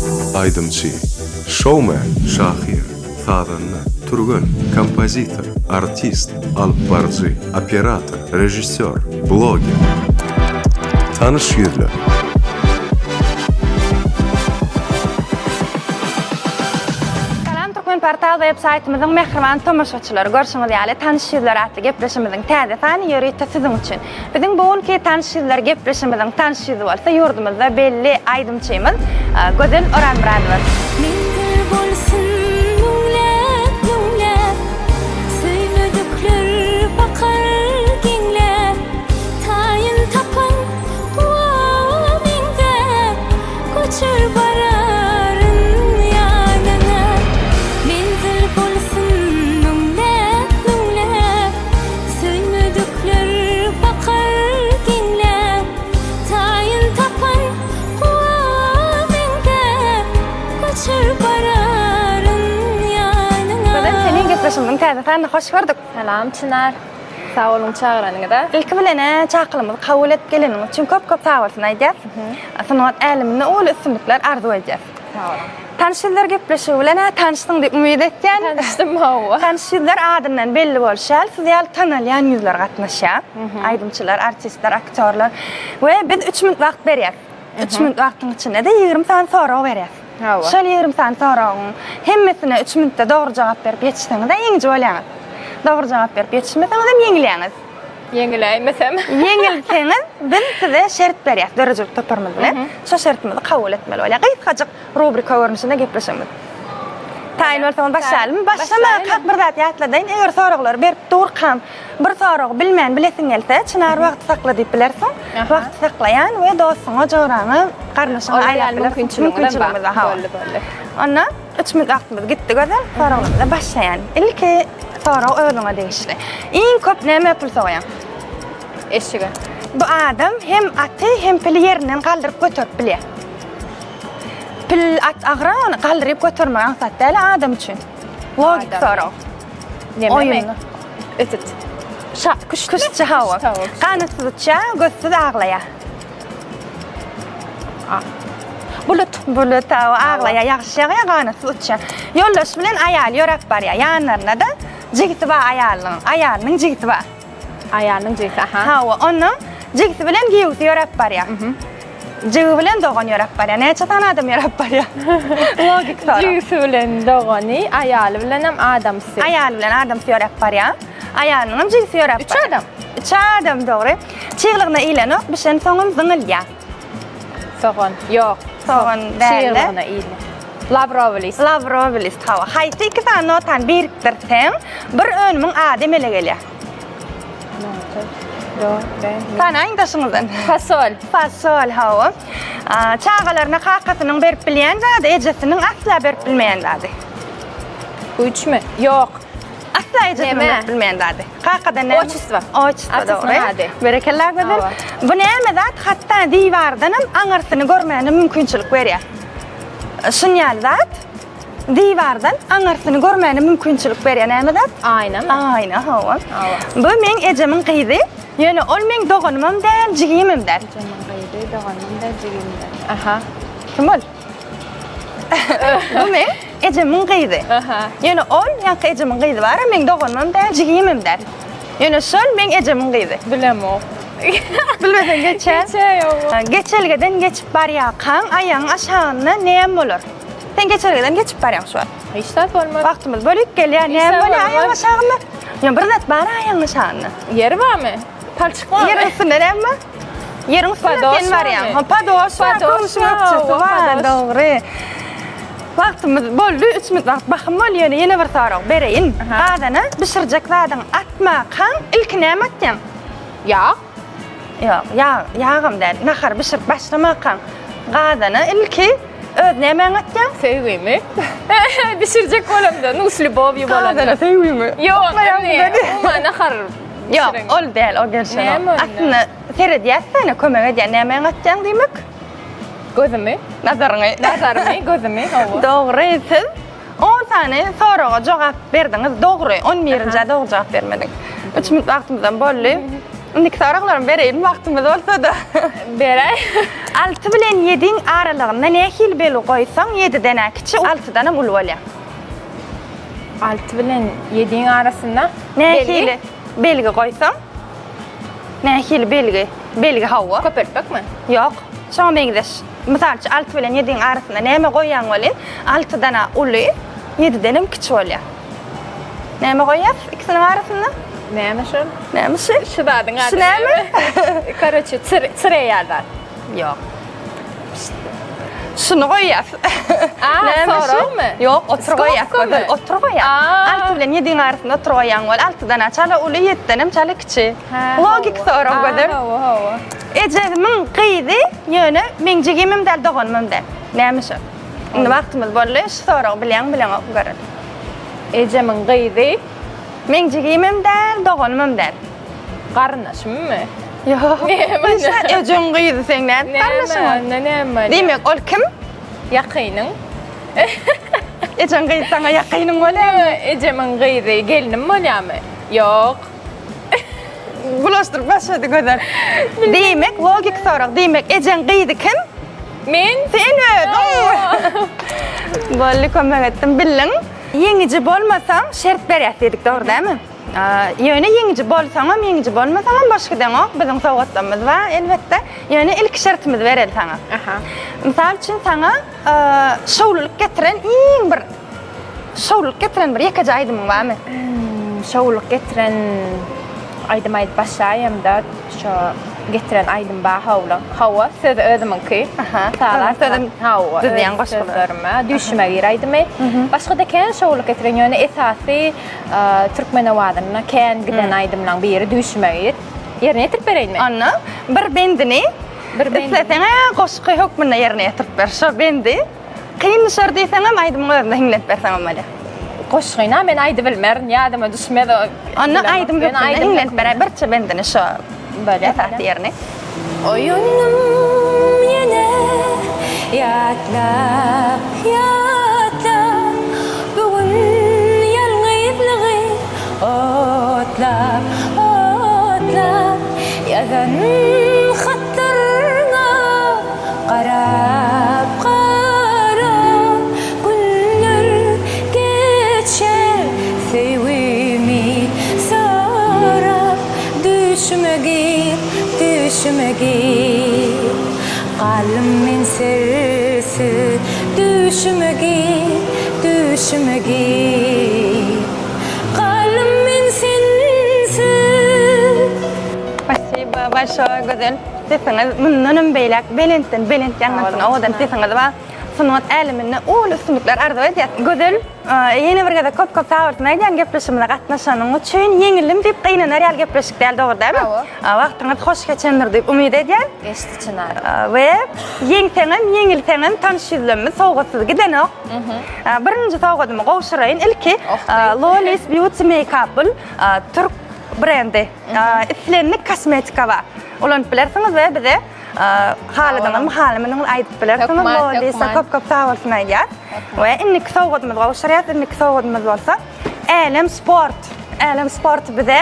Aýdymçy, şoumen, şahyr, sazanda, türgen, kompozitor, artist, alypbaryjy, operator, režissýor, bloger. Tanyş ýüzler. Salam Türkmenportal web saýtymyzyň mähriban tomaşaçylary! Görşüňiz ýaly, Tanyş ýüzler atly gepleşigimiziň täze sany ýörite siziň üçin. Biziň bu günki Tanyş ýüzler gepleşigimiziň tanyş ýüzi bolsa ýurdumyzda belli aýdymçymyz Gözel Orazmyradowa. Menzil bolsun müňläp müňläp, Söýmedikler bakar geňläp, Taýyn tapan guwa meňzäp, Göçer bararyn ýanyňa. Menzil bolsun müňläp müňläp, Söýmedikler bakar geňläp, Taýyn tapan guwa meňzäp, Göçer bararyn ýanyňa. Gözel seni gepleşigimiziň täze sanyna hoş gördük. Salam Çynar. Sag boluň çagyranyňyza. Ilki bilen-ä çakylygymyzy kabul edip geleniňiz üçin köp-köp sagbolsun aýdýas. Sungat äleminde uly üstünlikler arzuw edýäs. Sag boluň. Tanyş ýüzler gepleşigi bilen-ä tanyşdyň diýip umyt etýän. Tanyşdym hawa. Tanyş ýüzler adyndan belli bolşy ýaly, siz ýaly tanalýan ýüzler gatnaşýar. Aýdymçylar, artistler, aktýorlar. We biz üç minut wagt berýäs. Üç minut wagtyň içinde-de 20 sany sorag berýäs. Hawa. Şol 20 sany soragyň hemmesine üç minutda dogry jogap berip ýetişseňiz-ä ýeňiji bolýaňyz. Dogry jogap berip ýetişmeseňizem ýeňilýäňiz. Ýeňiläýmesem. Ýeňilseňiz biz size şert berýäs döredijilik toparymyz bilen. Şo şertimizi kabul etmeli bolýar. Gysgajyk rubrika görnüşinde gepleşigimiz. Taýyn bolsaňyz başlaýalymy? Başlamakak bir zat ýatladaýyn. Eger soraglary berip durkam bir soragy bilmän bilesiň gelse, Çynar wagty sakla diýip bilersiň. Wagty saklaýan we dostuňa, joraňa, garyndaşyňa aýlap bilersiň. Mümkinçiligimiz bar. Boldy, boldy. Onda üç minut wagtymyz gitdi Gözel. Soraglarymyza başlaýan. Ilki sorag özüňe degişli. Iň köp nämä pul sogýaň? Eşige. Bu adam hem aty, hem pili ýerinden galdyryp göterip bilýär. Pil at agyr ony galdyryp götermek aňsat däl adam üçin. Logik sorag. Oýun. Ötüt. Şa, küş, küştçi hawa. Ganatsyz uçýar, gözsüz aglaýar. Bulut. Bulut hawa aglaýar, ýagyş ýagýar, ganatsyz uçýar. Ýoldaş bilen aýaly ýöräp barýar. Ýanlarynda-da jigisi bar aýalynyň. Aýalynyň jigisi bar. Aýalynyň jigisi, aha. Hawa, onnoň jigisi bilen giýewsi ýöräp barýar. Jigi bilen dogan ýöräp barýar. Näçe sany adam ýöräp barýar? Logik sorag. Jigisi bilen dogany, aýaly bilenem adamsy. Aýaly bilen adamsy ýöräp barýar. Aýalynyňam jigisi ýöräp barýar. Üç adam. Üç adam, dogry. Çyglygyna iýlenok, bişensoňam zyňylýar. Sogan. Ýok. Sogan däl-de. Çyglygyna iýilýär. Lawrowy list. Lawrowy list, hawa. Haýsy iki sany notany birikdirseň, bir önümiň ady emele gelýär? Nota, do, re, mi. Sanaýyň daşyňyzdan. Fasol. Fasol, hawa. Çagalaryna kakasynyň berip bilýän zady, ejesiniň asla berip bilmeýän zady. Güýçmi? Ýok. Asla ejesiniň berip bilmeýän zady. Kakadan näme? Otçestvo. Otçestvo, dogry. Berekella Gözel. Bu näme zat? Hatda diwardanam aňyrsyny görmäne mümkinçilik berýär. Şun ýaly zat diwardan aňyrsyny görmäne mümkinçilik berýär. Näme zat? Aýnamy? Aýna, hawa. Bu meň ejemiň gyzy. Ýöne ol meň doganymam däl, jigimem däl. Ejemiň gyzy, doganym däl, jigim däl. Aha. Kim ol? Bu meň ejemiň gyzy. Aha. Ýöne ol ýaňky ejemiň gyzy bar, meň doganymam däl, jigimem däl. Ýöne şol meň ejemiň gyzy. Bilemok. Bilmeseň geçä. Geçä Geçelgeden geçip barýarkaň aýagyň aşagynda näme bolar? Sen geçelgeden geçip barýaň şu wagt. Hiç zat bolmaz. Wagtymyz bölüp gelýär. Näme bolýar aýagyň aşagynda? Ýa bir zat bar aýagyň aşagynda. Ýer barmy? Palçyk barmy? Ýeriň üstünde näme bar? Ýeriň üstünde sen barýaň. Ha, Padoşwa, köwşüň ökjesi bar, dogry. Wagtymyz boldy, 3 minut wagt bahym boldy, ýöne ýene bir sorag bereýin. Gazana bişirjek zadyňy atmakaň ilki näme atýaň? Ýag? Ýok, ýag, ýagam däl. Nahar bişirip başlamakaň gazana ilki öz nämäňi atýaň? Söýgimi. Bişirjek bolamda, nu s lýubowýu bolanda. Gazana söýgimi? Ýok, umuman nahar Ýok, ol däl, o gelşenok. Aslynda seredýäs seni, kömek edýän. Nämäňi atýaň diýmek? Gözümi. Nazaryňy. Nazarymy, gözümi, hawa. Dogry, siz on sany soraga jogap berdiňiz, dogry. On birinjä dogry jogap bermediň. Üç minut wagtymyzam boldy. Indiki soraglarymy bereýin wagtymyz bolsa-da. Beräý. Alty bilen ýediň aralygynda nähili belgi goýsaň, ýediden-ä kiçi, altydanam uly bolýar? Alty bilen ýediň arasynda Nähili belgi goýsaň? Nähili belgi? Belgi hawa. Köpeltmekmi? Ýok. Şoňa meňzeş. Mysal üçin, alty bilen ýediň arasynda näme goýýaň welin, altydan-a uly, ýedidenem kiçi bolýar. Näme goýýas ikisiniň arasynda? Näme şol? Näme şu? Şu zadyň ady Şu näme? Karoçe, çyreýär zat. Ýok. Şuny goýýas. Aa, soragmy? Ýok, otur goýýas. Skobkamy? Otur goýýas. Aa. 6 bilen 7-iň arasynda otur goýýaň bol. 6-dan çala uly, 7-denem çala kiçi. Logik sorag gözel. Hawa, hawa. Ejemiň gyzy, ýöne meň jigimem däl, doganymam däl. Näme şo? Indi wagtymyz boldy. Şu soragy bilýäňmi, bileňokmy göreli. Ejemiň gyzy. Meň jigimem däl, doganymam däl. Garyndaşymmy? Ýok. Näme? Ejeň gyzy seň nädip garyndaşyň Näme? Onda näme bolýar? Diýmek, ol kim? Ýakynyň. Ejeň gyzy saňa ýakynyň bolýarmy? Ejemiň gyzy gelnim bolýarmy? Ýok. Bulaşdyryp başlady Gözel. Diýmek, logik sorag. Diýmek, ejeň gyzy kim? Men. Sen özüň. Boldy, kömek etdim. Bildiň. Ýeňiji bolmasaň, şert berýäs diýdik, dogry dälmi? Ýöne ýeňiji bolsaňam, ýeňiji bolmasaňam boş gideňok. Biziň sowgatlarymyz bar, elbetde. Ýöne ilki şertimizi bereli saňa. Aha. Mysal üçin, saňa şowlulyk getiren iň bir şowlulyk getiren bir ýekeje aýdymyň barmy? Şowlulyk getiren aýdym aýdyp başlaýamda, şo getiren aýdym bar howla. Hawa, sözi özümiňki. Aha. Sazar Sözüm hawa, düzýän goşgular. Sözlerime düýşüme gir aýdymy. Başga-da kän şowlulyk getiren, ýöne esasy Türkmen owazynda kän giden aýdymlaň biri Düýşüme gir. Ýerine ýetirip bereýinmi? Onda bir bendini Bir bendini. isleseň-ä goşgy hökmünde ýerine ýetirip ber. Şo bendi kyn düşer diýseňem aýdymyň özünde hiňlenip berseňem bolýar. Goşgyny-a men aýdybilmerin, ýadyma düşmez o. Onda aýdym Ýöne hökmünde aýdym hiňlenip hökmünde. beräý birçe bendini şo Bolýar, esasy bolýar. ýerini. Oýandym ýene ýatlap, ýatlap, Bu gün ýalňyzlygy otlap, otlap, Ýazan hatlaryňa garap, garap, Günler geçer söýgimi sorap, Düýşüme gir, düýşüme gir. Galdym men sensiz. Düýşüme gir, düýşüme gir. Galdym men sensiz. Spasibo bolşoý Gözel sesiňiz mundanam beýläk belentden belent ýaňlansyn owadan sesiňiz bar sungat äleminde uly üstünlikler arzuw edýäs Gözel Ýene bir gezek köp köp sag bolsun aýdýan gepleşigimize gatnaşanyň üçin. Ýeňildim diýip gynanar ýaly gepleşik däl dogry dälmi? Hawa. Wagtyňyz hoş geçendir diýip umyt edýän. Geçdi Çynar. We ýeňseňem ýeňilseňem tanyş ýüzlenme sowgatsyz gidenok. Birinji sowgadymy gowşuraýyn ilki Lolis Beauty Makeup bul türk brendi. Islendik kosmetika bar. Ulanyp bilersiňiz we bize Haladyňyzmy, halamanyňyzy aýdyp bilersiňiz. Lolisa köp köp sag bolsun aýdýar. We indiki sowgadymyzy gowşurýas. Indiki sowgadymyz bolsa Älem Sport. Älem Sport bize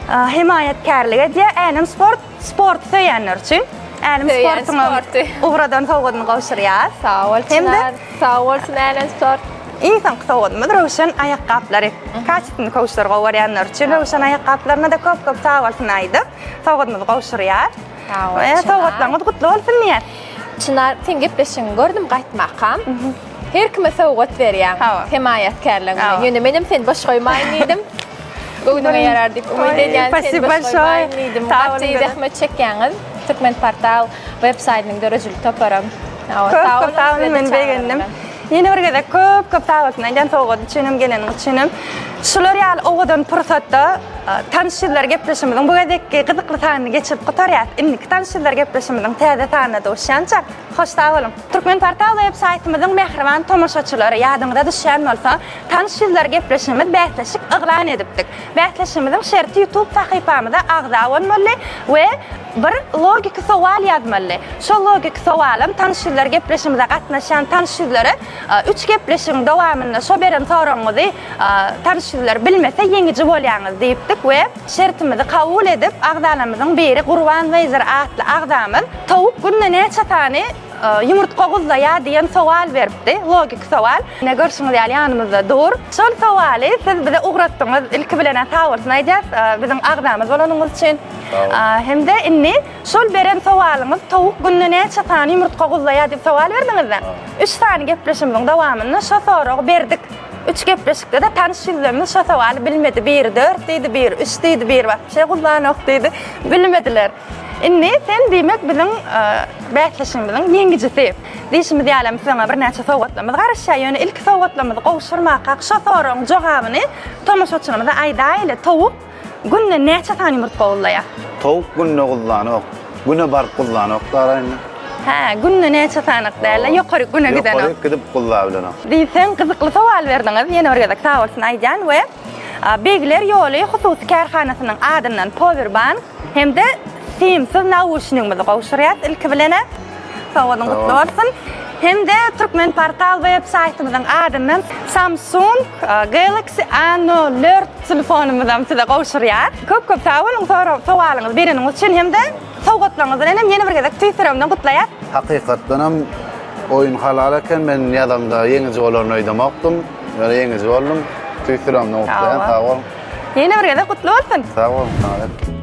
hemaýatkärlik edýär. Älem Sport sporty söýenler üçin. Älem Sportuň ugradan sowgadyny gowşurýas. Sag bol Çynar. Sag bolsun Älem Sport. Iň soňky sowgadymyz Röwşen aýakgaplary. Kaçestwny köwüşleri gowy görýänler üçin Röwşen aýakgaplaryna-da köp köp sag bolsun aýdyp, sowgadymyzy gowşurýas. Sag bol, Çynar. Sowgatlaryňyz gutly bolsun diýýäs. Çynar, seň gepleşigiňi gördüm gaýtmakam. Her kime sowgat berýäň. Hawa. Hemaýatkärligiň bilen. Hawa. Ýöne menem seni boş goýmaýyn diýdim. Göwnüňe ýarar diýip umyt edýän, seni boş goýmaýyn diýdim. Gaty zähmet çekýäňiz. Türkmenportal web saýtynyň döredijilik toparam. Hawa, sag Köp köp sag boluň, men begendim. Ýene bir gezek köp köp sag bolsun aýdýan sowgat üçinem, geleniň üçinem. Şular ýaly owadan pursatda Tanyş ýüzler gepleşigimiziň bu gezekki gyzykly sanyny geçirip gutarýas. Indiki Tanyş ýüzler gepleşigimiziň täze sanyna duşýança, hoş sag boluň! Türkmenportal web saýtymyzyň mähriban tomaşaçylary, ýadyňyza düşýän bolsa, Tanyş ýüzler gepleşigimiz bäsleşik yglan edipdik. Bäsleşigimiziň şerti YouTube sahypamyza agza bolmaly we bir logiki sowal ýazmaly. Şol logiki sowalam Tanyş ýüzler gepleşigimize gatnaşýan tanyş ýüzlere üç gepleşigiň dowamynda şo beren soragyňyzy Tanyş. tanyş ýüzler bilmese ýeňiji bolýaňyz diýipdik we şertimizi kabul edip agzalarymyzyň biri Gurban Weýzer atly agzamyz towuk günde näçe sany ýumurtga guzlaýar diýen sowal beripdi, logiki sowal. Ine görşüňiz ýaly ýanymyzda dur. Şol sowaly siz bize ugratdyňyz. Ilki bilen-ä sag bolsun aýdýas, biziň agzamyz bolanyňyz üçin. Hem-de indi şol beren sowalyňyz towuk günde näçe sany ýumurtga guzlaýar diýip sowal berdiňiz-de. Üç sany gepleşigimiziň dowamynda şo soragy berdik. Üç gepleşikde-de tanyş ýüzlerimiz şo sowaly bilmedi. Biri dört diýdi, biri üç diýdi, biri wapşe guzlanok diýdi. Bilmediler. Indi sen diýmek biziň bäsleşigimiziň ýeňijisi. Diýşimiz ýalam saňa birnäçe sowgatlarymyz garaşýar. Ýöne ilki sowgatlarymyzy gowşurmakak şo soragyň jogabyny tomaşaçylarymyza aýdaýly. Towuk günde näçe sany ýumurtga guzlaýar? Towuk günde guzlanok. Güne baryp guzlanok dara indi. Hä, günde näçe sanak däl-de, ýokaryk güne gidenok. Ýokaryk gidip guzlabilenok. Diýseň gyzykly sowal berdiňiz. Ýene bir gezek sag bolsun aýdýan we Begler ýoly hususy kärhanasynyň adyndan Powerbank hem-de simsiz nauşnigimizi gowşurýas ilki bilen-ä. Sowgadyň gutly bolsun. Hem-de Türkmenportal web saýtymyzyň adyndan Samsung Galaxy A 04 telefonymyzam size gowşurýas. Köp-köp sag boluň sowalyňyzy bereniňiz üçin hem-de sowgatlaryňyz bilen hem ýene bir gezek tüýs ýüregimden gutlaýas. Hakykatdanam oýun halal eken men ýazamda ýeňiji bolaryn öýdemokdym ýöne ýeňiji boldum tüýs ýüregimden gutlaýan sag boluň. Ýene bir gezek gutly bolsun. Sag boluň.